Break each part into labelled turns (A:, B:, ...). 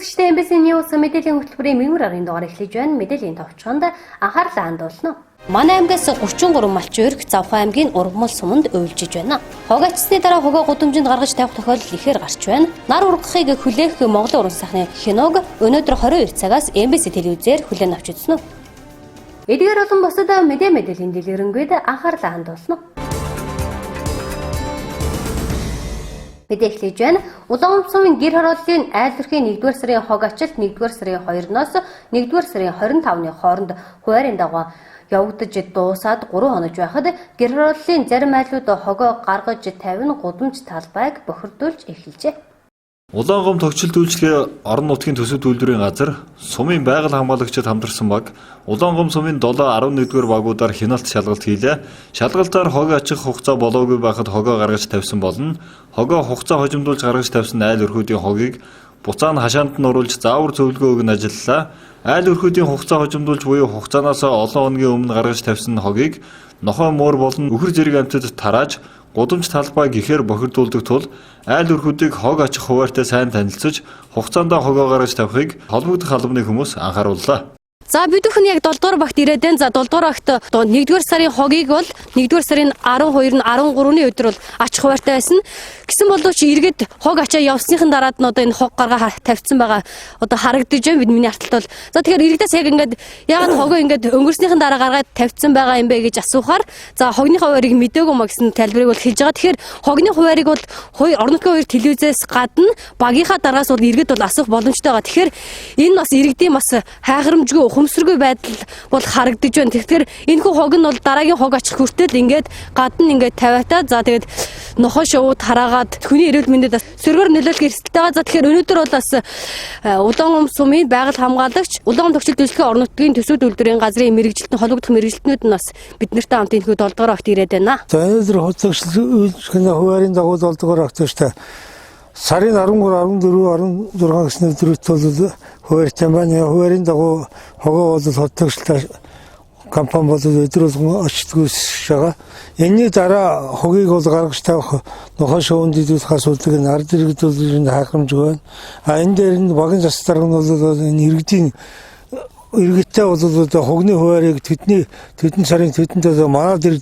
A: Үзэгчдээ MBC News мэдээллийн хөтөлбөрийн мэгмөр арын дугаар эхлэж байна. Мэдээллийн товчхонд анхаарлаа хандуулна. Манай аймгаас 33 малчин өрх Завхан аймгийн Ургамал суманд уйлжиж байна. Хог ачсны дараа хогоо гудамжинд гаргаж тавих тохиолдол ихээр гарч байна. Нар ургахыг хүлээх Монголын уран сайхны киног өнөөдөр 22 цагаас MBC телевизээр хүлээн авч үзнэ. Эдгээр болон бусад мэдээллийн дэлгэрэнгүй анхаарлаа хандуулна. Мэдээ эхлэж байна. Улаан сумын гэр хорооллын айл өрхийн 1-р сарын хог ачилт 1-р сарын 2-ноос 1-р сарын 25-ны хооронд хуваарын дагуу явагдаж дуусаад 3 хоног байхад гэр хорооллын зарим айлууд хогоо гаргаж тавина, гудамж талбайг бохирдуулж эхэлжээ.
B: Улаан гом тогтчлт үйлчилгээ орон нутгийн төсөв үйлдвэрийн газар сумын байгаль хамгаалагчид хамтарсан баг Улаан гом сумын 7 11-р багуудаар хяналт шалгалт хийлээ. Шалгалтаар хог ачих хугацаа болоогүй байхад хогоо гаргаж тавьсан болно. Хогоо хугацаа хожимдуулж гаргаж тавьсан айл өрхүүдийн хогийг буцаа нь хашаанд нь оруулж заавар зөвлөгөө өгөн ажиллалаа. Айл өрхүүдийн хугацаа хожимдуулж буюу хугацаанаас олон хоногийн өмнө гаргаж тавьсан хогийг нохой муур болон үхэр зэрэг амьтад тарааж гудамж талбайг ихээр бохирдуулдаг тул айл өрхүүдийг хог ачих хуваарьтай сайн танилцаж хугацаандаа хогоо гаргаж тавихыг холбогдох албаны хүмүүс анхаарууллаа.
A: За бид бүхэн яг 7 дугаар багт ирээд байна. За 7 дугаар багт 1-р сарын хогийг бол 1-р сарын 12 нь 13-ны өдөр бол ачих хуваартай байсан. Гэсэн боловч иргэд хог ачаа явсныхан дараад нь одоо энэ хог гаргаа тавьсан байгаа одоо харагдаж байна. Бид миний арталт бол. За тэгэхээр иргэдээс яг ингээд яагаад хогоо ингээд өнгөрснийхэн дараа гаргаад тавьсан байгаа юм бэ гэж асуухаар за хогны хуваарийг мдээгүй маа гэсэн тайлбарыг бол хэлж байгаа. Тэгэхээр хогны хуваарийг бол орон нутгийн хоёр телевизээс гадна багийнхаа дараагаас бол иргэд бол асуух боломжтой байгаа. Тэгэхээр энэ бас иргэдийн бас хайхрамжгүй ухамсаргүй байдал бол харагдаж байна. Тэгэхээр энэхүү хог нь бол дараагийн хог ачих хүртэл ингээд гадна ингээд тавиатаа. За тэгээд нохоо шувуу тараагаад хүний эрүүл мэндэд бас сөргөөр нөлөөлөх эрсдэлтэй байгаа. За тэгэхээр өнөөдөр бол бас Улаан гом сумын байгаль хамгаалагч Улаан гом тогтчлт үйлчлэгийн орон нутгийн төсөв үйлдвэрийн газрын мэргэжилтэн холбогдох мэргэжилтнүүд нь бас бид нартай хамт энэхүү 7 дугаар багт ирээд байна.
C: За өнөөдөр тогтчлт үйлчлэгийн хуваарийн дагуу 7 дугаар багт шүү дээ. Сарын 13, 14, 16 гэсэн өдрүүд бол хуваарьтай байна. Хуваарийн дагуу хогоо бол хотогчлоо компани бол өдөр болгон очдгүйс байгаа. Энэний дараа хогийг бол гаргаж тавих нохой шоунд идүүлэх асуудлыг нь ард иргэд бол энэ хайхрамжгүй байна. А энэ дээр нь багийн засаг дарга нь бол энэ иргэдийн иргэдтэй бол одоо хогны хуваарийг тэдний тэдэн сарын тэдэнд одоо манай дэр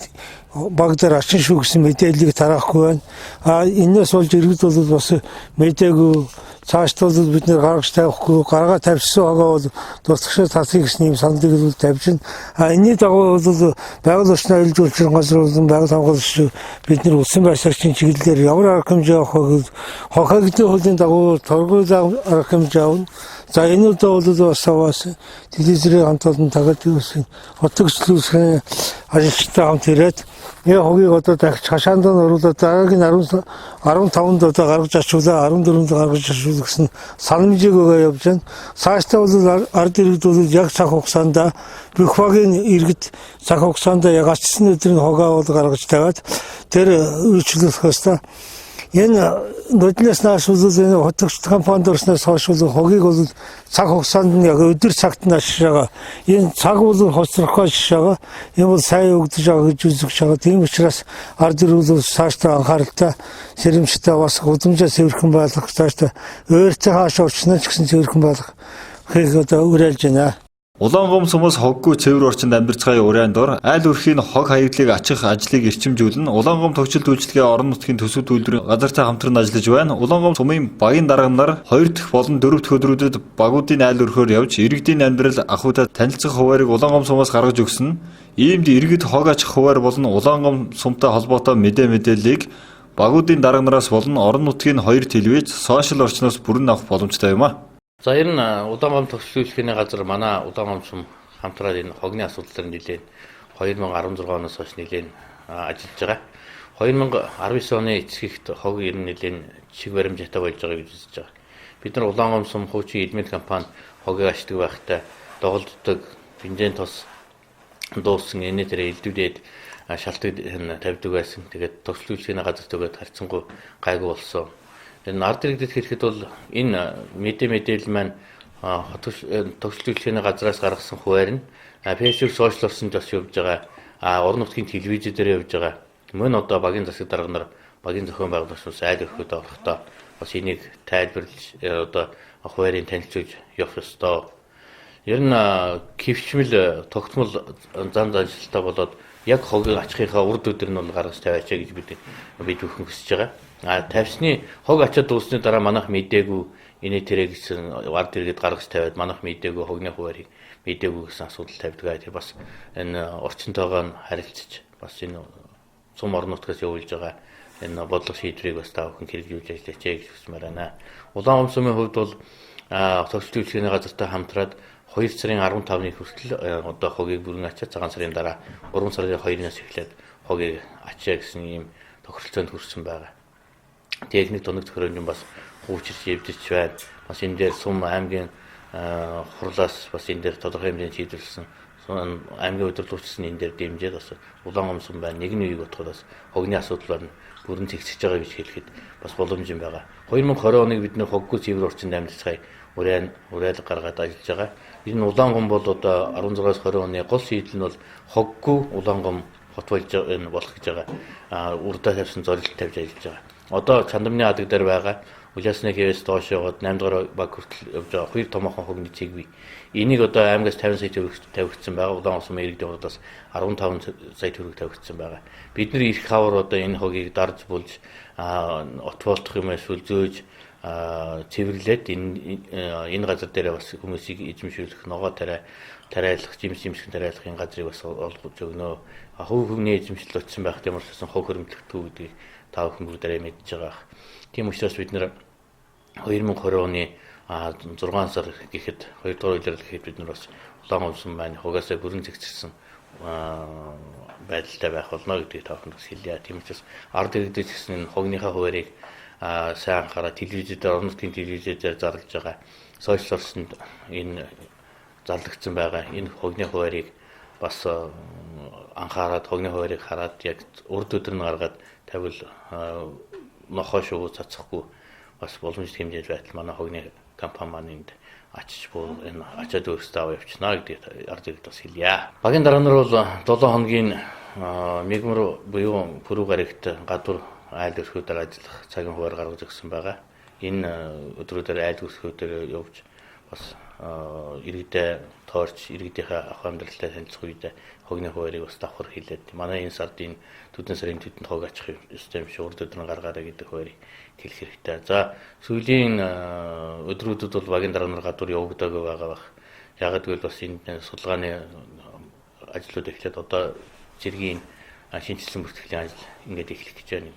C: баг дээр ачин шүү гэсэн мэдээллийг тараахгүй байна. А энэс болж иргэд бол бас мэдээгүй цаашдаа бол бид нэр гаргаж тавихгүй гаргаа тавьсан хогоо бол дутагшаа татхыг гэсэн юм саналыг бол тавьж байна. А энэний дагуу бол байгаль орчны аюул жуулчлалын газар болон байгаль хамгаалагч бид нэр үсэн байшаагчийн чиглэлээр ямар арга хэмжээ авах вэ гэвэл хог хаягдлын хуулийн дагуу торгуул арга хэмжээ авна. За энэ удаа бол бас бас телевизэрийн хамт олон тагаад бас хотогчлол үүсгэн ажилчтай хамт ирээд яг хогийг одоо дахиж хашаанд нь оруулаад дараагийн 15-нд одоо гаргаж ачуулаа 14-нд гаргаж ачуулах гэсэн санамжийг өгөө явж байна. Цаашдаа бол ард иргэд бол яг цаг хугацаанд бүх багийн иргэд цаг хугацаанд яг ачсан өдрийн хогоо бол гаргаж тавиад тэр үйлчлүүлэх ёстой. Энэ нүднээс нааш бол энэ хотогч компанид орсноос хойш бол хогийг бол цаг хугацаанд нь яг өдөр цагт нь ашиж байгаа. Энэ цаг бол хоцрох ашиж байгаа. Энэ бол сайн өгдөж байгаа гэж үзэж байгаа. Тийм учраас ард иргэл бол цаашдаа анхааралтай сэрэмжтэй бас гудамжаа цэвэрхэн байлгах цаашдаа өөртөө хааш орчноо ч гэсэн цэвэрхэн байлгах хийх одоо уриалж байна.
B: Улаан гом сумаас хоггүй цэвэр орчинд амьдарцгаая уриан дор айл өрхийн хог хаягдлыг ачих ажлыг эрчимжүүлнэ. Улаан гом тогтчлт үйлчилгээ орон нутгийн төсөв үйлдвэрийн газартай хамтран ажиллаж байна. Улаан гом сумын багийн дарга нар 2 дахь болон 4 дахь өдрүүдэд багуудын айл өрхөөр явж иргэдийн амьдрал ахуйтай танилцах хуваарийг Улаан гом сумаас гаргаж өгсөн. Иймд иргэд хог ачих хуваар болон Улаан гом сумтай холбоотой мэдээллийг багуудын дарга нараас болон орон нутгийн 2 телевиз, сошиал орчноос бүрэн авах боломжтой юм а.
D: За ер нь Улаан гом тогтчлт үйлчлэгээний газар манай Улаан гом сум хамтраад энэ хогны асуудлаар нэлээд 2016 оноос хойш нэлээд ажиллаж байгаа. 2019 оны эцэгт хог ер нь нэлээд чиг баримжаатай болж байгаа гэж үзэж байгаа. Бид нар Улаан гом сум хуучин элемент компани хогийг ашигладаг байхдаа доголддог бензин тос дууссан энэ тэрэ элдвүлээд шалтгаан тавьдаг байсан. Тэгээд тогтчлт үйлчлэгээний газар төгөөд харьцангуй гайгүй болсон. Энэ ард иргэдэд хэлэхэд бол энэ мэдээлэл маань тогтчлт үйлчлэгээний газраас гаргасан хуваар нь Facebook сошиал орчинд бас явж байгаа. Орон нутгийн телевиз дээр явж байгаа. Мөн одоо багийн засаг дарга нар багийн зохион байгуулагч айл өрхөд орохдоо бас энийг тайлбарлаж одоо хуваарийг танилцуулж явах ёстой. Ер нь хэвшмэл тогтмол зан заншилтай болоод яг хогийг ачхийнхаа урд өдөр нь бол гаргаж тавиач гэж бид бүхэн хүсэж байгаа. А тавьсны хог ачаад дуусны дараа манайх мдээгүй инээ тэрэ гэсэн ард иргэд гаргаж тавиад манайх мдээгүй хогны хуваарийг мдээгүй гэсэн асуудал тавьдаг. Тэр бас энэ орчинтойгоо нь харилцаж бас энэ сум орон нутгаас явуулж байгаа энэ бодлого шийдвэрийг бас та бүхэн хэрэгжүүлж ажиллаач гэж хүсмээр байна. Улаан гом сумын хувьд бол тогтолт үйлчилгээний газартай хамтраад 2 сарын 15-ны хүртэл одоо хогийг бүрэн ачаад цагаан сарын дараа 3 сарын 2-наас эхлээд хогийг ачаа гэсэн ийм тохиролцоонд хүрсэн байгаа. Техник тоног төхөөрөмж нь бас хуучирч эвдэрч байна. Бас энэ дээр сум аймгийн хурлаас бас энэ дээр тодорхой хэмжээнд шийдвэрлсэн аймгийн удирдлагчсан энэ дээр дэмжиж бас Улаан гом сум байна. Нэгэн үеийг бодоход бас хогны асуудал байна. Бүрэн зэгцэж байгаа гэж хэлэхэд бас боломж юм байгаа. 2020 оныг бид нэр хоггүй цэвэр орчинд амьдарцгаая уриалга гаргаад ажиллаж байгаа. Энэ Улаан гом бол одоо 16-аас 20 оны гол шийдэл нь бол хоггүй Улаан гом хот болж энэ болох гэж байгаа. Урдаа тавьсан зорилт тавьж ажиллаж байгаа. Одоо Чандамны адаг дээр байгаа Улаасны хэвээс доош яваад 8 дугаар баг хүртэл явж байгаа хоёр томоохон хогны цэгвий. Энийг одоо аймгаас 50 сая төгрөг тавигдсан байгаа. Улаан сумын иргэдийн хурлаас 15 сая төгрөг тавигдсан байгаа. Бид нар ирэх хавар одоо энэ хогийг дарж булж отволтох юм эсвэл зөөж цэвэрлээд энэ газар дээр бас хүмүүсийг эзэмшүүлэх, ногоо тариалах, жимс жимсгэн тариалах энэ газрыг бас олгож өгнө. Хувь хүний эзэмшил очсон байх тийм учраас хог хөрөмтлөгдөх гэдгийг та бүхэн бүгдээрээ мэдж байгаа. Тийм учраас бид нар 2020 оны 6 сар гэхэд 2 дугаар улирал гэхэд бид нар бас Улаан гом сум маань хугаасаа бүрэн зэгцэрсэн байдалтай байх болно гэдгийг та бүхэнд бас хэлье. Тийм учраас ард иргэдээс гэсэн энэ хогныхаа хуваарийг сайн анхаараа телевизээр орон нутгийн телевизээр зарлж байгаа сошиал орчинд энэ зарлагдсан байгаа энэ хогны хуваарийг бас анхаарад хогны хуваарийг хараад яг урд өдөр нь гаргаад тавил нохоо шувуу цацахгүй бас боломжтой хэмжээнд байтал манай хогны компани маань энд ачиж буу энэ ачаад өөрсдөө аваа явчихна гэдгийг ард иргэд бас хэлье. Багийн дараа нар бол 7 хоногийн мигмар буюу пүрэв гарагт гадуур айл өрхүүдээр ажиллах цагийн хуваар гаргаж өгсөн байгаа. Энэ өдрүүдээр айл өрхүүдээр явж бас иргэдээ тоорч иргэдийнхээ ах амьдралтай танилцах үедээ хогны хуваарийг бас давхар хэлээд манай энэ сард энэ төдөн сарын төдөнд хог ачих ёстой юм шиг урд өдөр нь гаргаарай гэдэг хуваарийг хэлэх хэрэгтэй. За сүүлийн өдрүүдэд бол багийн дараа нар гадуур явагдаагүй байгаа бах. Яагаад гэвэл бас энэ судалгааны ажлууд эхлээд одоо цэргийн шинжилсэн бүртгэлийн ажил ингээд эхлэх гэж байна.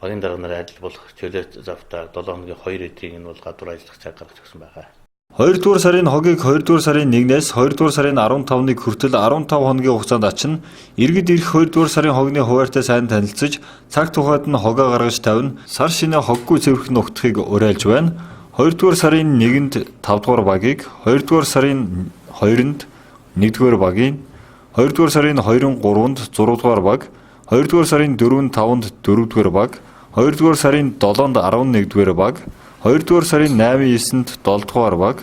D: Багийн дараа нар адил болох чөлөө завтаа 7 хоногийн 2 өдрийг нь бол гадуур ажиллах цаг гаргаж өгсөн байгаа.
B: 2 дугаар сарын хогийг 2 дугаар сарын 1-ээс 2 дугаар сарын 15-ны хүртэл 15 хоногийн хугацаанд ачна. Иргэд ирэх 2 дугаар сарын хогны хуваарьтай сайн танилцаж, цаг тухайд нь хогоо гаргаж тавина. Сар шинэ хоггүй цэвэрхэн нугтахыг уриалж байна. 2 дугаар сарын 1-нд 5 дугаар багийг, 2 дугаар сарын 2-нд 1 дугаар багийн, 2 дугаар сарын 2-3-нд 6 дугаар баг, 2 дугаар сарын 4-5-нд 4 дугаар баг, 2 дугаар сарын 7-нд 11 дугаар баг, 2 дугаар сарын 8-9-нд 7 дугаар баг,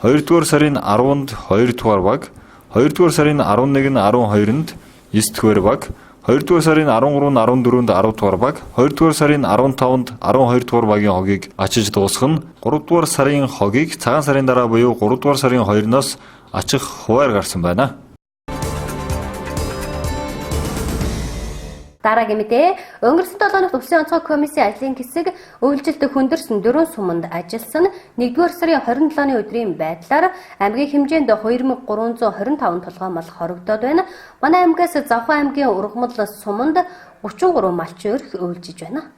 B: 2 дугаар сарын 10-нд 2 дугаар баг, 2 дугаар сарын 11-н 12-нд 9 дугаар баг, 2 дугаар сарын 13-н 14-нд 10 дугаар баг, 2 дугаар сарын 15-нд 12 дугаар багийн хогийг ачиж дуусгах нь 3 дугаар сарын хогийг цагаан сарын дараа буюу 3 дугаар сарын 2-ноос ачих хуваар гарсан байна.
A: Дараагийн мэдээ өнгөрсөн 7 хоногт Улсын онцгой комиссийн ажлын хэсэг өвлжилт хөндөрсөн 4 суманд ажилласан 1-р сарын 27-ны өдрийн байдлаар аймгийн хэмжээнд 2325 толгой мал хорогдоод байна. Манай аймгаас Завхан аймгийн Ургамал суманд 33 малчин өрх өвлжиж байна.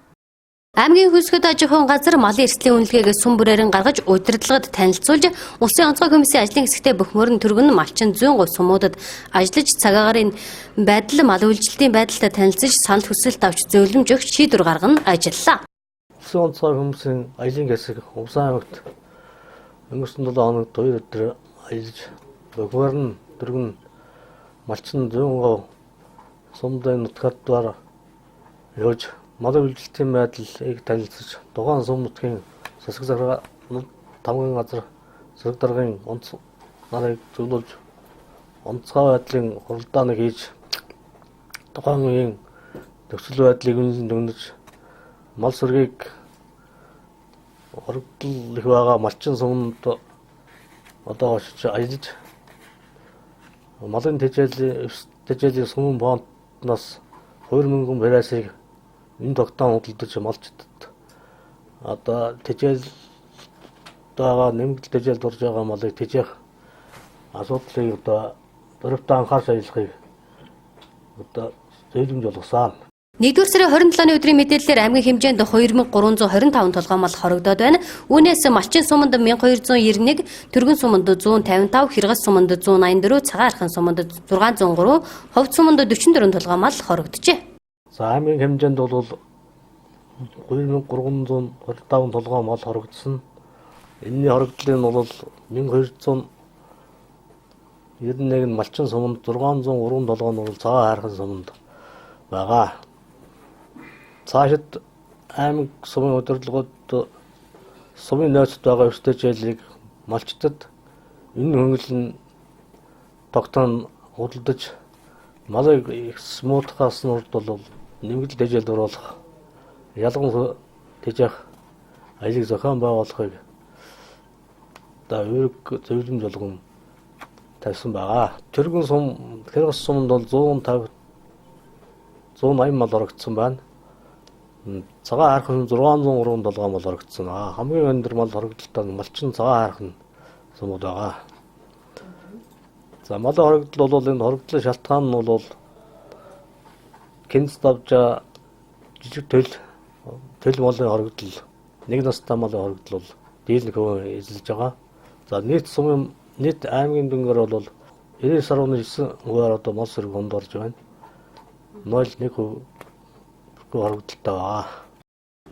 A: Аймгийн хөлсгөд аж ахуйн газар малын эрсдлийн үнэлгээг сум бүрээрэн гаргаж удирдлагад танилцуулж Улсын онцгой комиссийн ажлын хэсэгтээ бөхмөрн түргэн малчин зүүн говь сумуудад ажиллаж цагаагаар байдал мал үйлчлэлтийн байдалтай танилцаж санал хүсэлт авч зөвлөмж өгч шийдвэр гарган ажиллаа.
E: Улсын онцгой комиссийн ажлын хэсэг Увсан аймагт өнгөрсөн 7 хоногт 2 өдөр ажиллаж бөхмөрн түргэн малчин зүүн говь сумдын нутгаар явж мал үйлдэлтийн байдлыг танилцаж тухайн сум нутгийн засаг зарга тамгын газар зэрэг даргын онц нарыг зөвлөж онцгой байдлын хуралдааныг хийж тухайн үеийн нөхцөл байдлыг үнэлэн дүгнэж мал сүргийг Хорогдол их байгаа малчин суманд одоо очиж аялж малын тэжээлийн сумын фондноос хувир мөнгөн ферасыг энэ тогтоон худалдаж малчдад одоо тэжээл байгаа нэмэгдэл тэжээлд орж байгаа малыг тэжээх асуудлыг одоо дөрөвтэй анхаарч ажиллахыг одоо зөвлөмж болгосон.
A: 1-р сарын 27-ны өдрийн мэдээллээр аймгийн хэмжээнд 2325 толгой мал хорогдоод байна. Үүнээс Малчин суманд 1291, Түргэн суманд 155, Хэргэс суманд 184, Цагаан архин суманд 603, Ховд суманд 44 толгой мал хорогджээ.
E: За аймгийн хэмжээнд бол 2325 толгой мал хорогдсон. Энэний хорогдлын нь бол 1291 нь Малчин суманд, 603 толгой нь бол Цагаан хайрхан суманд байгаа. Цаашид аймаг сумын удирдлагууд сумын нөөцөд байгаа өвс тэжээлийг малчдад энэ хөнгөл нь тогтоон худалдаж малыг их муутахаас нь урд бол нэмэгдэл тэжээлд оруулах, ялган тэжээх аялыг зохион байгуулахыг одоо үүрэг зөвлөмж болгон тавьсан байгаа. Түргэн сум, Хэргэс суманд бол 150 180 мал орогдсон байна. Цагаан хайрхан 603 толгой мал орогдсон. Хамгийн өндөр мал хорогдолтой нь Малчин, Цагаан хайрхан сумууд байгаа. За малын хорогдол бол энэ хорогдлын шалтгаан нь бол кэнц давжаа жижиг төл малын хорогдол, нэг настай малын хорогдол бол дийлэнх хувь эзэлж байгаа. За нийт сумын нийт аймгийн дүнгээр бол 99.9 хувиар одоо мал сэрэг хонд орж байна. 0.1% хорогдолтой байгаа.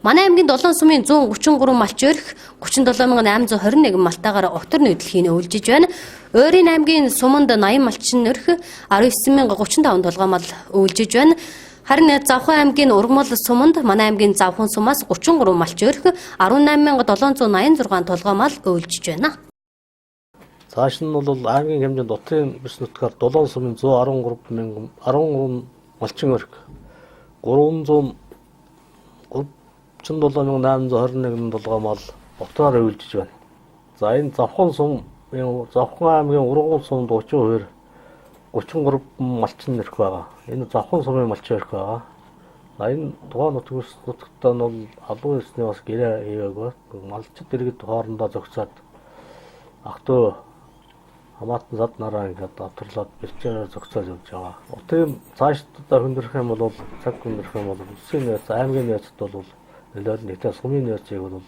A: Манай аймгийн 7 сумын 133 малч өрх 37821 малтаагаар отор нүүдэлхийн өвлжиж байна. Ойрын аймгийн суманд 80 малчин өрх 19035 толгой мал өвлжиж байна. Харин Завхан аймгийн Ургамал суманд манай аймгийн Завхан сумаас 33 малч өрх 18786 толгой мал өвлжиж байна.
E: Цааш нь бол аймгийн хэмжээнд утрын бүс нутгаар 7 сумын 113 мянган 13 малчин өрх 337 821 толгой мал утраар өвлжиж байна. За энэ Завхан сум, Завхан аймгийн Ургамал сумд 30% 33 малчин өрх байгаа. Энэ Завхан сумын малчин өрх байгаа. За энэ тухайн нутагт нь бол албан ёсны бас гэрээ хийгээгүй. Малчид иргэд хоорондоо зохицоод ах トゥ хамаатан зад нараа ингээд авторлоод бэлчээрээр зохицоод явж байгаа. Утын цаашдаа хүндрэх юм бол цаг хүндрэх юм бол улсын нөөц, аймгийн нөөцөд бол нөлөөлнө. Гэхдээ сумын нөөцийг бол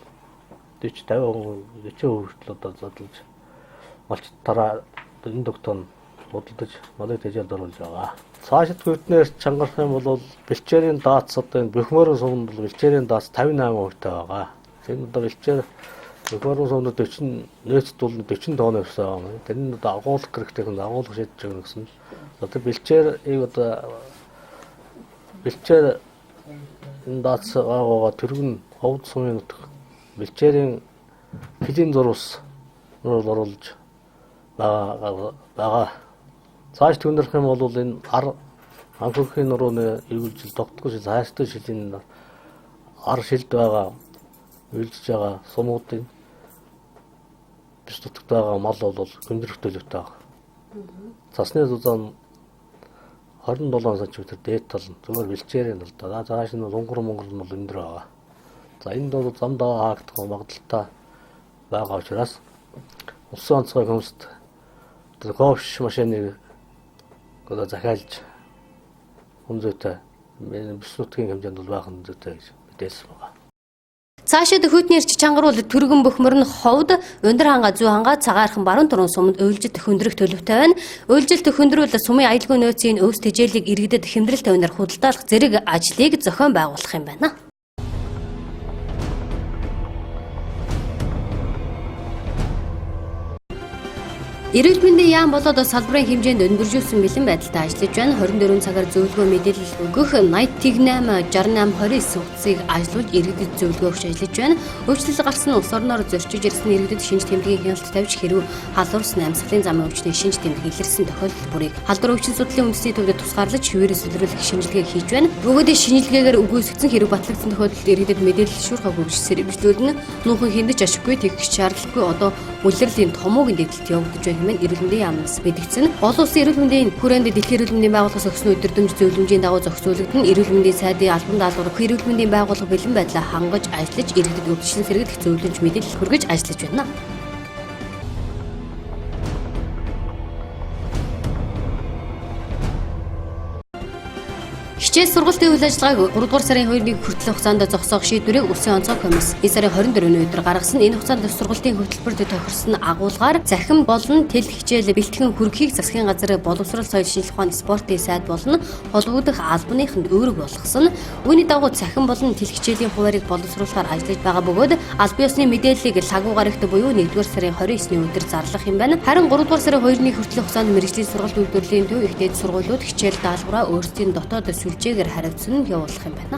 E: 40 50 40% хүртэл одоо задлж малчид тараа энэ тогтоон худалдаж малыг тэжээлд оруулж байгаа. Цаашид гүрднээр чангарах юм бол бэлчээрийн даац одоо энэ Бөхмөрөн суманд бол бэлчээрийн даац 58% таа байгаа. Энэ одоо бэлчээр Бөхмөрөн суманд 40 нөөцөд бол 40 тонн явсан байгаа. Тэр нь одоо агуулах хэрэгтэй хүн агуулах шийдэж өгнө гэсэн. Одоо бэлчээрийг одоо бэлчээр энэ даац байгаагаа Түргэн Ховд сумын нутаг бэлчээрийн хэлийн зурвас руу оруулж байгаа. Цааш түнэрх юм бол энэ ар анхөрхийн нурууны эргэлжил тогтгол шил хайртай шилийн ар шилд байгаа үйлдэж байгаа сумуудын бис нутагт байгаа мал бол хүндрэх төлөвтэй байгаа. Цасны зузаан 27 см дээд тал нь зүгээр бэлчээрийн тал да. Цааш нь унгар монгор нь бол өндөр байгаа. За энд бол зам даваа хаагдах магадлалтай байгаа учраас улсын онцгой хүмүүст ковш машиныг одоо захиалж хүн зүйтэй бүс нутгийн хэмжээнд бол байх хүн зүйтэй гэж мэдээлсэн байгаа.
A: Цаашид хүйтний эрч чангаруул Түргэн, Бөхмөр нь Ховд, Өндөр ханга, Зүү ханга, Цагаан архан, Баруун туран суманд уйлжид хүндрэх төлөвтэй байна. Уйлжилт хүндрүүл сумын аюулгүй нөөцийн өвс тэжээлийг иргэдэд хэмнэлт тавинаар худалдаалах зэрэг ажлыг зохион байгуулах юм байна. Эрүүл мэндийн яам болоод салбарын хэмжээнд өндөржүүлсэн бэлэн байдалтай ажиллаж байна. 24 цагаар зөвлөгөө мэдээлэл өгөх 88 68 29 утсыг ажилуулж иргэдэд зөвлөгөө өгч ажиллаж байна. Өөрчлөлт гарсан улс орноор зорчиж ирсэн иргэдэд шинж тэмдгийн хяналт тавьж хэрүү халуурсан амьсгалын замын өвчний шинж тэмдэг илэрсэн тохиолдол бүрийг халдвар өвчин судлалын үндэсний төвдөд тусгаарлаж вирус илрүүлэх шинжилгээ хийж байна. Бөгөөд шинжилгээгээр үгүйсгдсэн хэрэг батлагдсан тохиолдолд иргэдэд мэдээлэл шуурхай хүргэж сэрэмжлүүлнэ. Нүүхэн хиндэж ашиггүй тэгэх шаардлагагүй одоо үлрэлийн томоогийн дэглэлт явагдаж байна хэмээн эрүүл мэндийн яамнаас мэдгдсэн. Олон улсын эрүүл мэндийн хүрээнд дэлхийн эрүүл мэндийн байгууллагаас өгсөн өдөрдмж зөвлөмжийн дагуу зохицуулагдана. Эрүүл мэндийн сайдын албан даалгавар эрүүл мэндийн байгууллага бэлэн байдлаа хангаж ажиллаж иргэдэд өвчин сэргийлэх зөвлөмж мэдээлэл хүргэж ажиллаж байна. Хичээл сургалтын үйл ажиллагааг 3 дугаар сарын 2-ны хүртэлх хугацаанд зогсоох шийдвэрийг Улсын онцгой комисс энэ сарын 24-ний өдөр гаргасан. Энэ хугацаанд сургалтын хөтөлбөрт тохирсон агуулгаар захин болон тэл хичээл бэлтгэн хүргэхийг засгийн газар боловсрол соёл шинжлэх ухааны спортын сайд болон холбогдох албаныханд үүрэг болгосон. Үүний дагуу захин болон тэл хичээлийн хуваарийг боловсруулахаар ажиллаж байгаа бөгөөд албан ёсны мэдээллийг лагуу гарагт буюу 1-р сарын 29-ний өдөр зарлах юм байна. Харин 3 дугаар сарын 2-ны хүртэлх хугацаанд мэргэжлийн сургалт үйлдвэрлэлийн төв их дээд сургуулиуд хичээл даалгавраа өөрсдийн дотоод сүлжээгээр хариуцсан явуулах юм байна.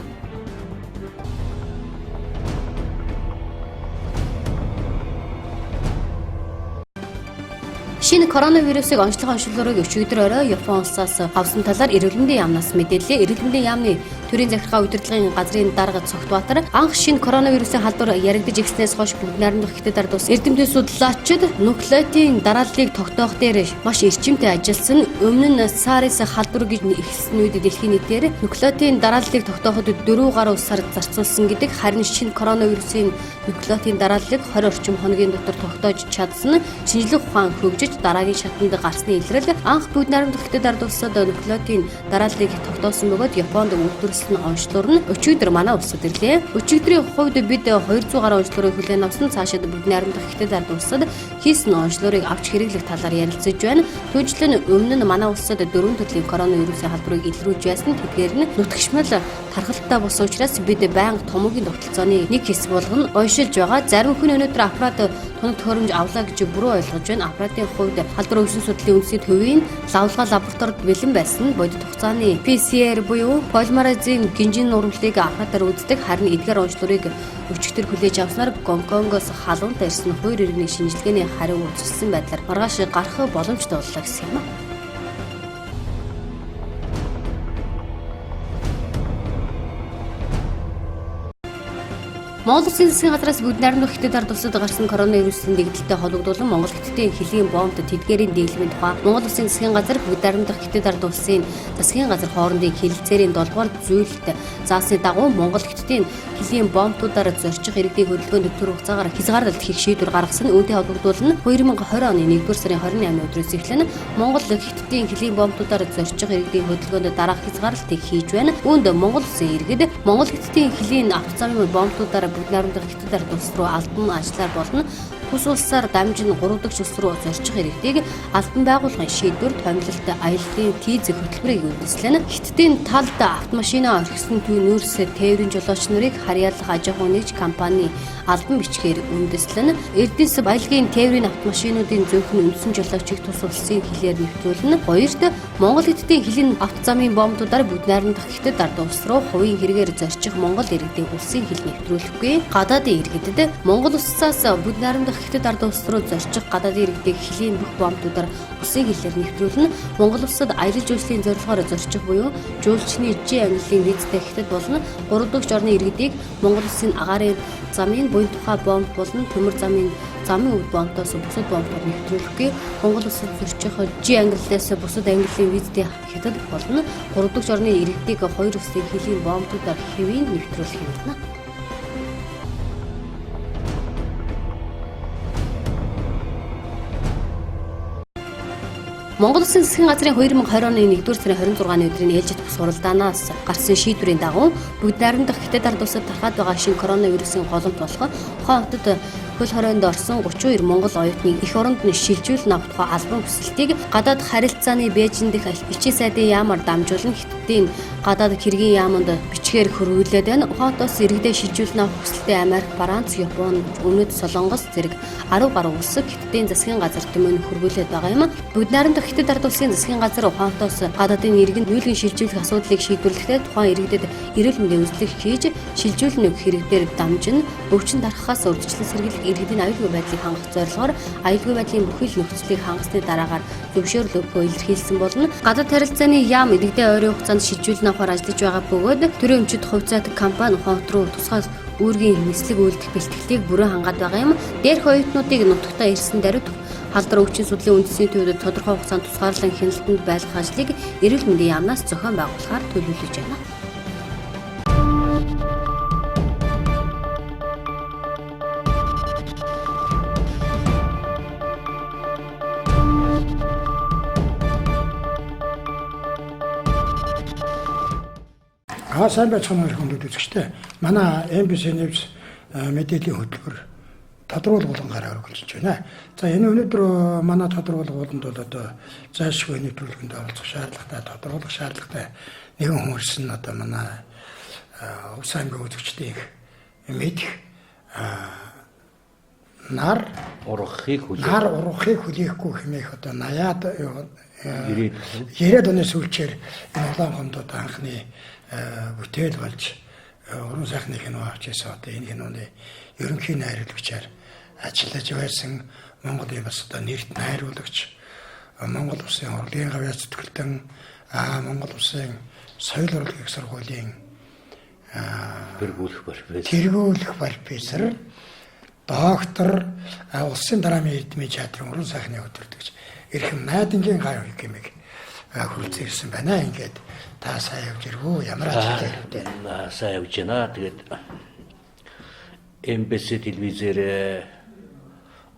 A: Шинэ коронавирусыг онцлог онцлогыг өчигдөр орой Япон улсаас авсан талаар эрүүл мэндийн яамнаас мэдээллээ. Эрүүл мэндийн яамны төрийн захиргаа удирдлагын газрын дарга Цогтбаатар анх шинэ коронавирусын халдвар яригдаж эхэлснээс хойш бүгд найрамдах Хятад ард улс эрдэмтэн судлаачид нуклеотын дарааллыг тогтоох дээр маш эрчимтэй ажилласан. Өмнө нь SARS халдвар гэж эхэлсэн үед дэлхийн нийтээр нуклеотын дарааллыг тогтооход 4 гаруй сар зарцуулсан гэдэг. Харин шинэ коронавирусын нуклеотын дарааллыг 20 орчим хоногийн дотор тогтоож чадсан. Шинжлэх ухаан хөгжиж дараагийн шатанд гарсны илрэл анх бүгд найрамдах Хятад ард улсад нуклеотын дарааллыг тогтоосон бөгөөд Японд үйлдвэрлэсэн онцлог нь өчигдөр манай улсад ирлээ. Өчигдрийн хувьд бид 200 гаруй онцлогыг хүлээн авсан. Цаашид бүгд найрамдах Хятад ард улсад хийсэн онцлогыг авч хэрэглэх талаар ярилцаж байна. Түүнчлэн өмнө нь манай улсад дөрвөн төрлийн коронавирусын халдварыг илрүүлж байсан. Тэдгээр нь нутагшмал тархалттай болсон учраас бид байнга томоогийн тогтолцооны нэг хэсэг болгон уншилж байгаа. Зарим хүн өнөөдөр аппарат тунаг төхөөрөмж авлаа гэж буруу ойлгож байна. Аппаратын хувьд халдвар өвчин судлалын үндэсний төвийн лавлгаа лабораторид бэлэн байсан. Бодит хугацааны PCR буюу полимеразын гинжин нурмлыг аппаратаар үздэг. Харин эдгээр онцлогыг өчигдөр хүлээж авснаар Гонконгоос халуунтай ирсэн хоёр иргэний шинжилгээний хариу үзүүлсэн байдлаар маргааш гарах боломжтой боллоо гэсэн юм. Монгол Улсын засгийн газраас бүгд найрамдах Хятад ард улсад гарсан коронавирусын дэгдэлтэй холбогдуулан Монгол Хятадын хилийн бомб тэдгээрийн дэглэмийн тухай Монгол Улсын засгийн газар бүгд найрамдах Хятад ард улсын засгийн газар хоорондын хэлэлцээрийн 7 дугаар зүйлд заасны дагуу Монгол Хятадын хилийн бомбуудаар зорчих иргэдийн хөдөлгөөнд төр хугацаагаар хязгаарлалт хийх шийдвэр гаргасан. Үүнтэй холбогдуулан 2020 оны 1-р сарын 28-ны өдрөөс эхлэн Монгол Хятадын хилийн бомбуудаар зорчих иргэдийн хөдөлгөөнд дараах хязгаарлалтыг хийж байна. Үүнд Монгол Улсын иргэд Монгол Хятадын хилийн автозамын бомбуудаар бүгд найрамдах Хятад ард улс руу албан ажиллаар болно. Тус улсаар дамжин 3 дахь улс руу зорчих иргэдийг албан байгууллагын шийдвэр томилолт аяллаа тийзэх хөтөлбөрийг үндэслэн Хятадын талд автомашина орхисон төв нүүрс тээврийн жолооч нарыг харьяалах аж ахуйн нэгж компани албан бичгээр үндэслэн Эрдэнэс баялагын тээврийн автомашинуудын зөвхөн үндсэн жолоочийг тус улсын хилээр нэвтрүүлнэ. Хоёрт Монгол Хятадын хилийн автозамын бомбуудаар бүгд найрамдах Хятад ард улс руу хувийн хэрэгээр зорчих Монгол иргэдийн улсын хил нэвтрүүлэхгүй. Гадаадын иргэдэд Монгол улсаас бүгд найрамдах Хятад ард улс руу зорчих гадаадын иргэдийг хилийн бүх бомбуудаар улсын хилээр нэвтрүүлнэ. Монгол улсад аялал жуулчлалын зорилгоор зорчих буюу жуулчны Ж ангиллын визтэй Хятад болон 3 дахь орны иргэдийг Монгол улсын агаарын замын буян тухай бомб болон төмөр замын үд бомбоос бусад бомбоор нэвтрүүлэхгүй. Монгол улсад зорчих Ж ангиллаас бусад ангиллын визтэй Хятад болон 3 дахь орны иргэдийг хоёр улсын хилийн бомбуудаар хэвийн нэвтрүүлэх юм байна. Монгол Улсын засгийн газрын 2020 оны 1-р сарын 26-ны өдрийн ээлжит бүс хуралдаанаас гарсан шийдвэрийн дагуу бүгд найрамдах Хятад ард улсад тархаад байгаа шинэ коронавирусын голомт болох ухаан хотод Хөл хорионд орсон 32 монгол оюутныг эх оронд нь шилжүүлэн авах тухай албан хүсэлтийг гадаад харилцааны Бээжин дэх элчин сайдын яамаар дамжуулан Хятадын гадаад хэргийн яаманд бичгээр хөрвүүлээд байна. Ухаантаас иргэдээ шилжүүлэн авах хүсэлтэд Америк, Франц, Япон, Өмнөд Солонгос зэрэг 10 гаруй улс Хятадын засгийн газар төмөн хөрвүүлээд байгаа юм. Бүгд найрамдах Хятад ард улсын засгийн газар Ухаантаас гадаадын иргэн нүүлгэн шилжүүлэх асуудлыг шийдвэрлэхдээ тухайн иргэдэд эрүүл мэндийн үзлэг хийж шилжүүлэн өгөх хэрэг дээр дамжин өвчин дарахаас урьдчилан сэргийлэх иргэдийн аюулгүй байдлыг хангах зорилгоор аюулгүй байдлын бүхий л нөхцөлийг хангасны дараагаар зөвшөөрөл өгөхөө илэрхийлсэн болно. Гадаад харилцааны яам иргэдээ ойрын хугацаанд шилжүүлэн авахар ажиллаж байгаа бөгөөд төрийн өмчит хувьцаат компани Ухаанхот руу тусгай үүргийн нислэг үйлдэх бэлтгэлийг бүрэн хангаад байгаа юм. Дээрх оюутнуудыг нутагтаа ирсэн даруйд Халдвар өвчин судлалын үндэсний төвд тодорхой хугацаанд тусгаарлан хяналтанд байлгах ажлыг эрүүл мэндийн яамнаас зохион байгуулахаар төлөвлөж байна.
F: Сайн байцгаана уу хүндэт үзэгчдээ. Манай MBC News мэдээллийн хөтөлбөр тодруулах булан гараа үргэлжилж байна. За энэ өнөөдөр манай тодруулах буланд бол одоо зайлшгүй нэвтрүүлгэнд оролцох шаардлагатай, тодруулах шаардлагатай нэгэн хүн ирсэн нь одоо манай Увс аймгийн үзэгчдийн их мэдэх нар
G: ургахыг хүлээх
F: нар ургахыг хүлээхгүй хэмээх одоо 80-аад 90-ад оны сүүлчээр энэ Улаан гомд одоо анхны бүтээл болж уран сайхны кино авч ирсэн одоо энэ киноны ерөнхий найруулагчаар ажиллаж байсан Монголын бас одоо нэрт найруулагч, Монгол улсын урлагийн гавьяа зүтгэлтэн, Монгол улсын соёл урлагийн их сургуулийн
G: тэргүүлэх профессор,
F: тэргүүлэх профессор, доктор, улсын драмын эрдмийн театрын уран сайхны өдөртөгч Эрхэм Найдангийн гай хэмээх хүрэлцэн ирсэн байна. Ингээд та сайн явж ирвүү? Ямар ажилтай ирвэ?
G: Сайн явж байна. Тэгээд MBC телевизээр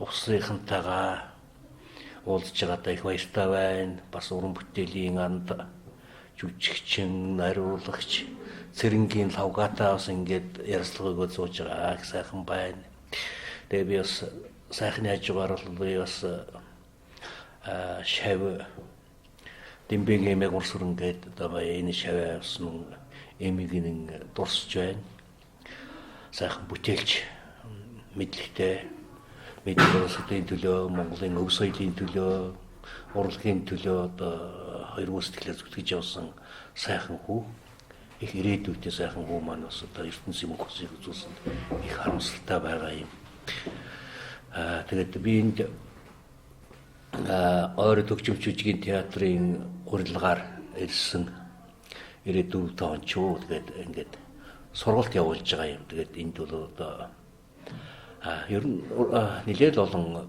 G: улсынхантайгаа уулзж байгаадаа их баяртай байна. Бас уран бүтээлийн анд жүжигчин, найруулагч, цэрэнгийн лавгаатай бас ингээд ярилцлага өгөөд сууж байгаа. Их сайхан байна. Тэгээ би бас сайхны хажуугаар бол би бас шав Дэмбэгийн эмээг урсран гээд одоо энэ шаваа бас мөн эмийг дурсж байна. Сайхан бүтээлч мэдлэгтэй мэдлэг улсын төлөө, Монголын өв соёлын төлөө, урлагийн төлөө одоо хоёр сэтгэлээр зүтгэж явсан сайхан хүү. Их ирээдүйтэй сайхан хүү маань бас одоо ертөнцийн мөнхөсийг үзүүлсэнд их харамсалтай байгаа юм. Тэгээд би энд ойр төгжим жүжигийн театрын урилгаар ирсэн 94 он ч юу тэгээд ингээд сургалт явуулж байгаа юм. Тэгээд энд бол одоо ер нь нэлээд олон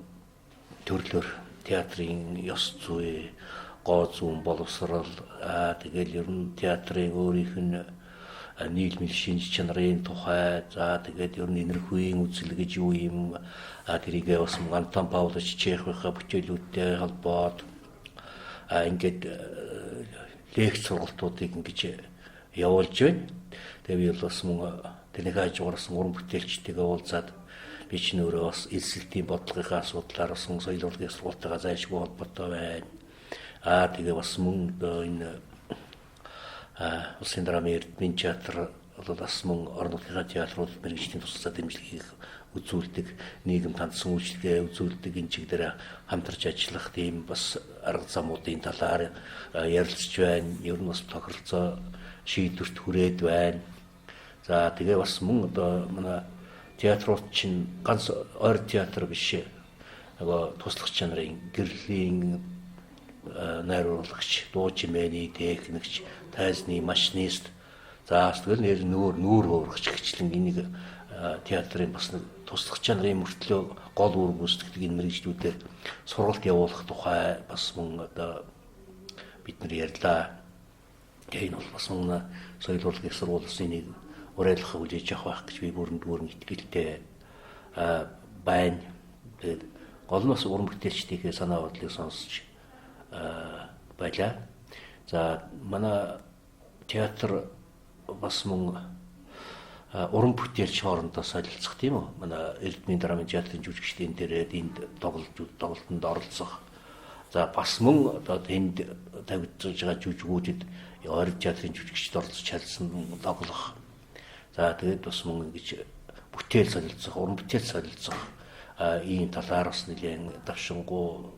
G: төрлөөр театрын ёс зүй, гоо зүүн боловсрал, тэгэл ер нь театрын өөрийнх нь нийлмэл шинж чанарын тухай, за тэгээд ер нь энэрхүүийн үзэл гэж юу юм, тэрийг бас Антон Павлович Чеховынхаа бүтээлүүдтэй холбоод ингээд лекц сургалтуудыг ингэж явуулж байна. Тэгээ би бол бас мөн тэрнийхээ хажуугаар бас уран бүтээлчтэйгээ уулзаад би чинь өөрөө бас элсэлтийн бодлогынхаа асуудлаар бас соёл урлагийн сургуультайгаа зайлшгүй холбоотой байна. Тэгээ бас мөн энэ улсын драмын эрдмийн театр бол бас мөн орон нутгийнхаа театрууд мэргэжлийн тусалцаа дэмжлэгийг үзүүлдэг, нийгэмд хандсан үйлчилгээ үзүүлдэг энэ чиг дээр хамтарч ажиллах тийм бас арга замуудын талаар ярилцж байна. Ер нь бас тохиролцоо шийдвэрт хүрээд байна. За тэгээ бас мөн одоо манай театрууд чинь ганц ойр театр биш, нөгөө туслах чанарын гэрлийн найруулагч, дуу чимээний техникч, тайзны машинист, за тэгэл нэр нүүр хөөргөч гिचлэн энийг театрын бас нэг туслах чанарын мөртлөө гол үүрэг гүйцэтгэдэг энэ мэргэжлүүдээр сургалт явуулах тухай бас мөн одоо бид нар ярьлаа. Тэгээ энэ бол бас мөн соёл урлагийн их сургууль нэг уриалгахыг хүлээж авах байх гэж би бүрэн итгэлтэй байна. Тэгээд гол нь бас уран бүтээлчдийнхээ санаа бодлыг сонсч байлаа. За манай театр бас мөн Уран бүтээлч хоорондоо солилцох, тийм үү? Манай Эрдмийн драмын театрын жүжигчдийн дээрээ энд тоглолтод оролцох. За бас мөн одоо тэнд тавигдж байгаа жүжигүүдэд ойрд театрын жүжигчд оролцож чадсан тоглох. За тэгээд бас мөн ингэж бүтээл солилцох, уран бүтээл солилцох ийм талаар бас нэлээд давшингуу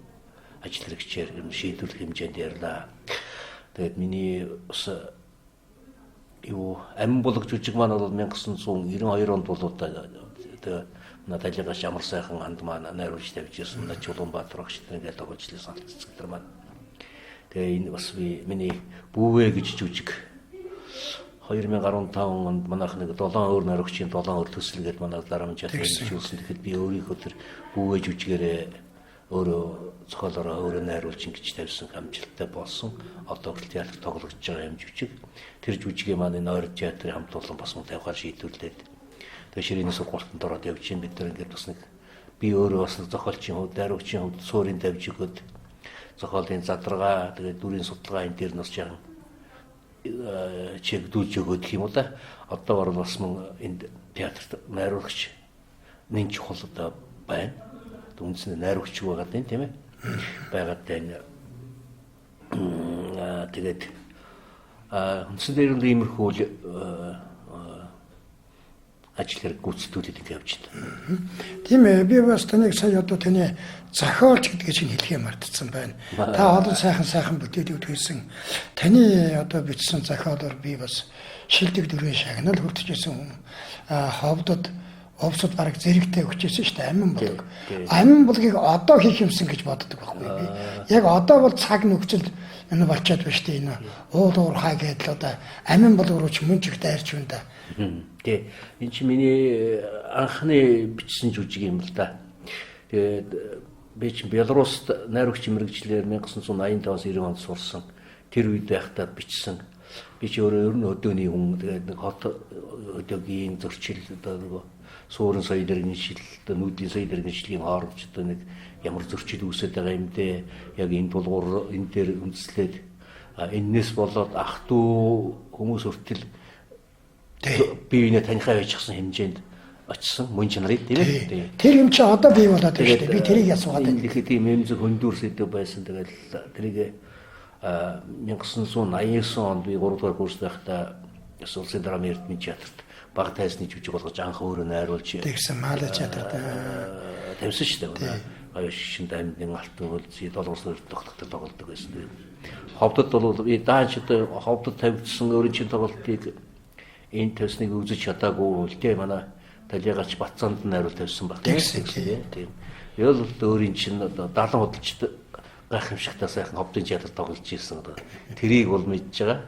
G: ажил хэрэгчээр юм шийдвэрлэх хэмжээнд ярьлаа. Тэгээд миний бас юу амин булаг жүжиг маань бол 1992 онд бол тэгээ манай талигаш амар сайхан анд маань найруулж тавьж ирсэн. Манай Чулуунбаатар багш нар тоглож ирсэн цэцэг тэр маань. Тэгээ энэ бас би миний бүүвэ гэж жүжиг 2015 онд манайх нэг 7 өөр найруулагчийн 7 өөр төсөл гээд манай дарамт театрын хөгжүүлсэн. Тэгэхэд би өөрийнхөө тэр бүүвэ жүжигээрээ өөрөө зохиолоороо өөрөө найруулж ингэж тавьсан амжилттай болсон. Одоо хүртэл театр тоглогдож байгаа юм жүжиг. Тэр жүжигээ маань энэ ойр театрын хамт олон бас мөн тавихаар шийдвэрлээд тэгээ ширээний сургуультанд ороод явж чинь бид нар ингээд бас нэг би өөрөө бас нэг зохиолчийн хувьд, найруулагчийн хувьд суурийн тавьж өгөөд зохиолын задаргаа, тэгээд дүрийн судалгаа энэ дээр нь бас жаахан чигдүүлж өгөөд гэх юм уу да. Одоо бол бас мөн энд театрт найруулагч нэн чухал одоо байна. Үндсэндээ найруулагч байгаад байна, тийм ээ. Байгаад байна. Тэгээд үндсэндээ ер нь иймэрхүү л ажил хэрэг гүйцэтгүүлээд ингэ явж байна.
F: Тийм ээ, би бас таныг сая одоо таны зохиолч гэдгийг чинь хэлхээ мартсан байна. Та олон сайхан бүтээлүүд хийсэн. Таны одоо бичсэн зохиолоор би бас шилдэг дүрийн шагнал хүртэж исэн хүн. Ховдод Овсод бараг зэрэгтэй өгчээсэн шүү дээ, амин булаг. Амин булагийг одоо хийх юмсан гэж боддог байхгүй би. Яг одоо бол цаг нөхцөл энэ болчиход байна шүү дээ. Энэ уул уурхай гэдэл одоо амин булаг руу ч мөн чигт дайрч байна да.
G: Тий. Энэ чи миний анхны бичсэн жүжиг юм л да. Тэгээд би чинь Беларуст найруулагч мэрэгчлэр 1985-аас 90 онд сурсан. Тэр үед байхдаа бичсэн. Би чи өөрөө ер нь өдөөний хүн. Тэгээд нэг хот өдөөгийн зөрчил одоо нөгөө суурин соёл иргэншил, одоо нүүдлийн соёл иргэншлийн хооронд ч одоо нэг ямар зөрчил үүсээд байгаа юм дээ. Яг энэ тулгуур энэ дээр үндэслээд эннээс болоод ах トゥ хүмүүс хүртэл бие биенээ танихаа байчихсан хэмжээнд очсон мөн чанарыг тийм ээ.
F: Тэр юм чи одоо бий болоод байна шүү дээ. Би тэрийг асуугаад байна.
G: Тэгэхээр тийм эмзэг хөндүүр сэдв байсан. Тэгэл тэрийг 1989 онд би 3 дугаар курс байхдаа Улсын драмын Эрдмийн театрт баг тайзны жүжиг болгож анх өөрөө найруулж
F: тэгсэн Малай театрт
G: тавьсан шүү дээ. Баяр шин дамдын алтан хөлзий долгорсон тогтолтой тоглодог байсан. Ховдод бол би даанч одоо ховдод тавигдсан өөрийн чин тоглолтыг энэ тавьсныг үзэж чадаагүй л дээ. Манай талигач Батцаанд найруул тавьсан баг. Тийм. Яг л өөрийн чин одоо 70 худалчид гайхамшигтай сайхан ховдын театр тоглож ирсэн. Тэрийг бол мэдж байгаа.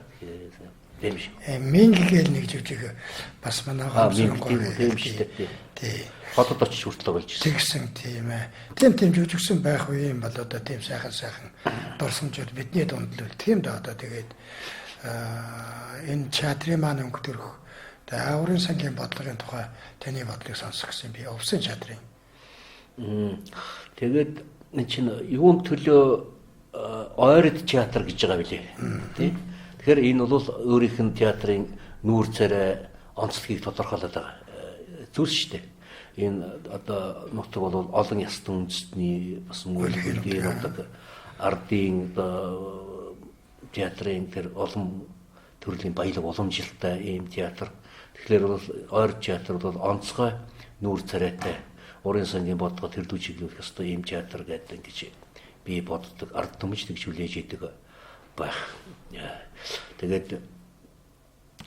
G: Тийм шиг.
F: Минг гээл нэг жүжиг бас манай
G: гомсонгоо тийм шүү дээ. Тий. Хотод очиж хүртэл тоглож ирсэн.
F: Тэгсэн тийм ээ. Тийм жүжигсэн байх үе юм бол одоо тийм сайхан дурсамжууд бидний дунд л тийм дээ одоо тэгээд энэ театрын маань өнгө төрөх ааврын сангийн бодлогын тухай таны бодлыг сонсох гэсэн би Увсын театрын.
G: Тэгээд энэ чинь юун төлөө ойрд театр гэж байгаа билээ. Тий. Тэгэхээр энэ бол өөрийнх нь театрын нүүр царай онцлогийг тодорхойлоод байгаа зүйлс шүү дээ. Энэ одоо нутаг бол олон ястан үндэстний бас мөрөлдийн нутаг, ардын одоо театрын тэр олон төрлийн баялаг уламжилтай ийм театр. Тэгэхээр бол ойр театр бол онцгой нүүр царайтай урын сангийн бодлого тэрдүү чиглүүлэх ёстой ийм театр гэдэг ингэж би боддог. Ард түмж тэгж хүлээж идэг байх. Тэгээд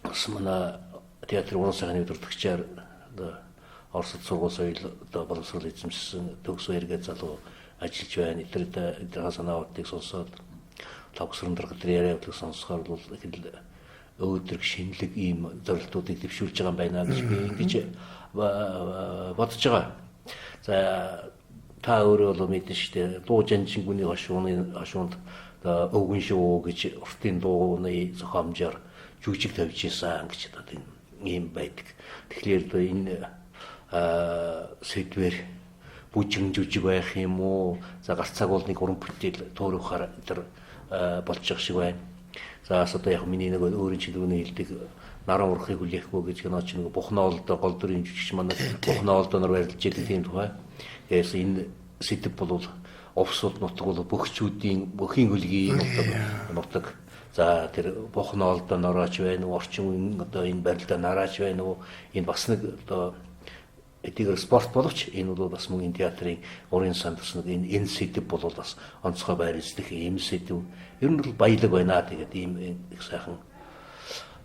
G: бас манай театрын уран сайхны удирдагчаар одоо Оросд сургууль соёл одоо боловсрол эзэмшсэн төгс эргээ залуу ажиллаж байна. Эдгээр санаавуудыг сонсоод лавгсран дарга тэр яриа явдлыг сонсохоор бол их л өөдрөг шинэлэг ийм зорилтуудыг дэвшүүлж байгаа юм байна гэж би ингэж бодож байгаа. За та өөрөө бол мэднэ шүү дээ. Дуу жанжингүний хошуунд өвгөн шүү гэж уртын дууны зохиомжоор жүжиг тавьж исэн гэж одоо ийм байдаг. Тэгэхээр одоо энэ сэдвэр бүжин жүжиг байх юм уу? За гарцааг бол нэг уран бүтээл туурахаар тэр болж байгаа шиг байна. За бас одоо яг миний нэг өөрийн чиглэлний хэлдэг наран урахыг хүлээхгүй гэж кино чи нэг Бухноолд гол дүрийн жүжигч манай Бухноолдоноор барилж идэг тийм тухай. Тэгээс энэ сэдэв бол увсууд нутаг бол бөхчүүдийн бөхийн хөлгийн нутаг. За тэр Бухноолдоноор ч байна уу, орчин үеийн одоо энэ барилдаа нараач байна уу? Энэ бас нэг одоо эдгээр спорт боловч энэ бол бас мөн энэ театрын урын санд бас нэг энэ сэдэв бол бас онцгой байр эзлэх ийм сэдэв. Ер нь бол баялаг байна. Тэгээд ийм их сайхан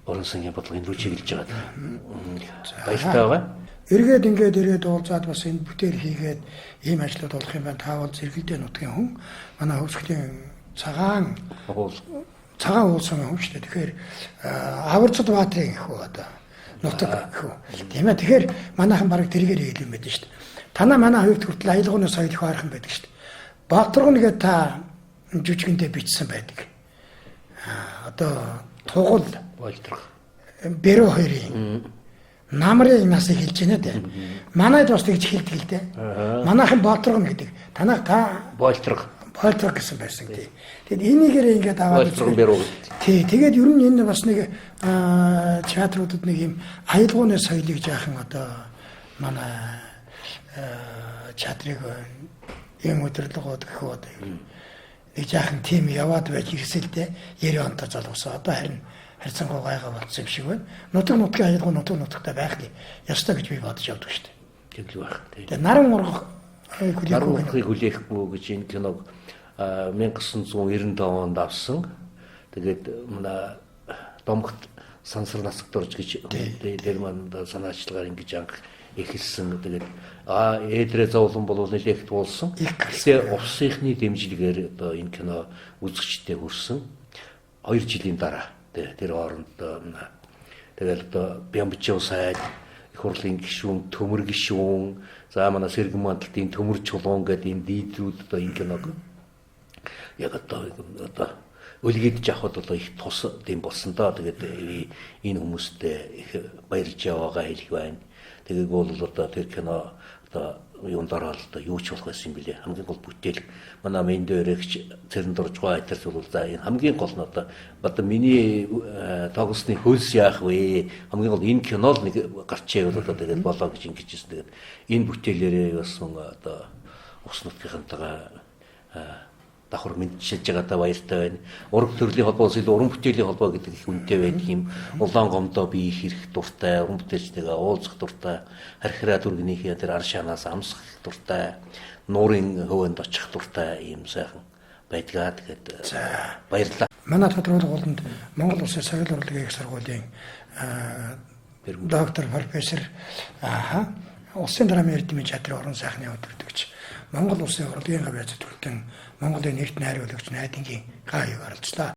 G: уран сангийн бодлого энэ рүү чиглэж байгаа. Баяртай байгаа.
F: Эргээд ингээд ирээд уулзаад бас энэ бүтээл хийгээд ийм ажлууд болох юм байна. Та бол зэрэгэлдээ нутгийн хүн. Манай хөвсгөлийн цагаан
G: уул
F: цагаан уулсан хүн шүү дээ. Тэгэхээр Аварцад Баатрын их үү одоо нутаг гэх үү. Тийм ээ. Тэгэхээр манайхан бараг тэргээр хэл юм байдаг шүү дээ. Танаа манай хувьд хүртэл аялгууны соёл их ойрхон байдаг шүү дээ. Баатргон гэдэг та жүжигэндээ бичсэн байдаг. Одоо тугал
G: болдрох
F: Бэрүү хоёрын намрын насыг хэлж байна дээ. Манайд бас тэгж хэлдэг л дээ. Манайхан Баатргон гэдэг. Танах та
G: болдрох
F: Болдрох гэсэн байсан тий. Тэгэд энийгээр ингээд аваад
G: болдрох бэрүү гэдэг.
F: Тий, тэгээд ер нь энэ бас нэг театруудад нэг юм аялгууны соёлыг жаахан одоо манай театрыг юм өдөрлөгөөд гэх үү одоо нэг жаахан тим яваад байж ирсэн л дээ. 90 онтой залгуусан. Одоо харин харьцангуй гайгаа болцсон юм шиг байна. Нутаг нутгийн аялгуу нутаг нутагтай байх нь ёстой гэж би бодож явдаг шүү дээ.
G: Тэглүү байх.
F: Тэгээд наран ургах
G: наран ургахыг хүлээхгүй гэж энэ киног 1995 онд авсан. Тэгээд манай Домогт сансар насагдорж гэж тэр маань санаачлагаар ингэж анх эхэлсэн. Тэгээд ээдрээ зовлон бол нэлээх туулсан. Гэхдээ увсынхны дэмжлэгээр одоо энэ кино үзэгчдэд хүрсэн. 2 жилийн дараа тэр хооронд тэгэл одоо Бямбжив сайд, их хурлын гишүүн, төмөр гишүүн, за манай Сэргэн мандалтын төмөр чулуун гэдэг энэ лидерүүд одоо энэ киног яг одоо өлгийдж авахд одоо их тус дэм болсон доо. Тэгээд энэ хүмүүстэй их баярлж яваагаа хэлэх байна. Тэгээд бол одоо тэр кино одоо юунд ороод одоо юу ч болох байсан юм бэлээ. Хамгийн гол бүтээл манай Мэндэрэгч Цэрэн дуржгаа айтар зүйл за энэ хамгийн гол нь одоо миний тоглосны хөлс яах вэ? Хамгийн гол энэ кино л нэг гарчээ бол одоо тэгээд болоо гэж ингэжсэн. Тэгээд энэ бүтээлээрээ бас мөн одоо ус нутгийнхантайгаа давхар мэдчилж байгаадаа баяртай байна. Ураг төрлийн холбоос илүү уран бүтээлийн холбоо гэдэг их үнэтэй байдаг юм. Улаан гомдоо би их ирэх дуртай, уран бүтээлчтэйгээ уулзах дуртай, хархираа дүргнийхээ тэр ар шанаас амсах дуртай, нуурын хөвөнд очих дуртай ийм сайхан байдгаа. Тэгээд баярлалаа.
F: Манай тодруулга болонд Монгол Улсын соёл урлагийн их сургуулийн доктор, профессор, Улсын драмын эрдэмийн театрын уран сайхны өдөртөгч, Монгол Улсын урлагийн гавьяа зүтгэлтэн, Монголын нэгт найруулагч Найдангийн Гаа юг оролцлоо.